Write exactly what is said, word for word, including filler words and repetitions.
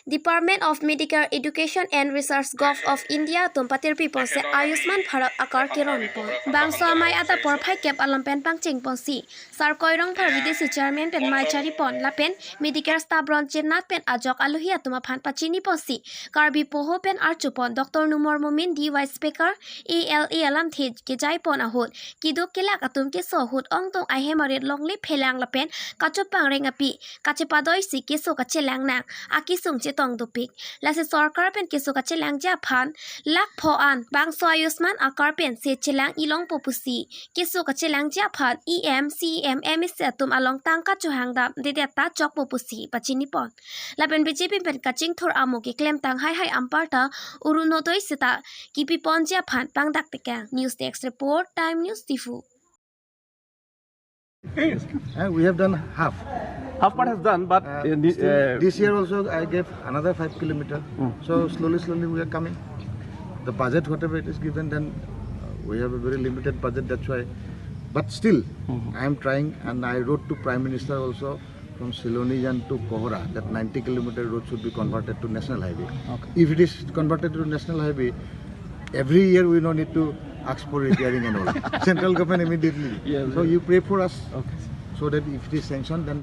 Department of Medical Education and Research, Govt. Of India atum patirpi ponsi Ayushman Bharat akar keron pon. Bangso amei adap porphai kep alam pen pangcheng ponsi Sar Koirong Phar V D C chairman pen mei chari pon lapen medical staff Ron Chenat pen ajok alohi atum aphan pachini ponsi Karbi Poho pen archu pon. Doctor Numor Momin, D Y Speaker, A L A alamthe kejai pon ahut keduk kelak atum keso ahut ongdung ahem arit longle phelang lapen kachopang rengpi kachepadoisi keso kachelang nang akesung chetong dopik. Lasi sorkar pen keso kachelangji aphan lakh pho an bangso Ayushman akar pensi chelang-i longpo pusi keso kachelangji aphan E M, C E M, M A C atum along tangka chohang damdedet ta chokpo pusi pachini pon. Lapen B J P pen kachingthur amo keklemtang haihai anparta Orunodoi seta kipi ponji aphan pangdak tekang. News Desk Report, Time News, Diphu. Uh, we have done half. Half part has done, but Uh, uh, the, still, uh, this year also I gave another five kilometer. So slowly, slowly we are coming. The budget, whatever it is given, then uh, we have a very limited budget. That's why. But still, I am trying, and I wrote to Prime Minister also from Silonijan to Kohora that ninety kilometer road should be converted to national highway. Okay. If it is converted to national highway, every year we no need to ask for repairing and all. Central government immediately. Yes, So yes. You pray for us Okay. So that if it is sanctioned, then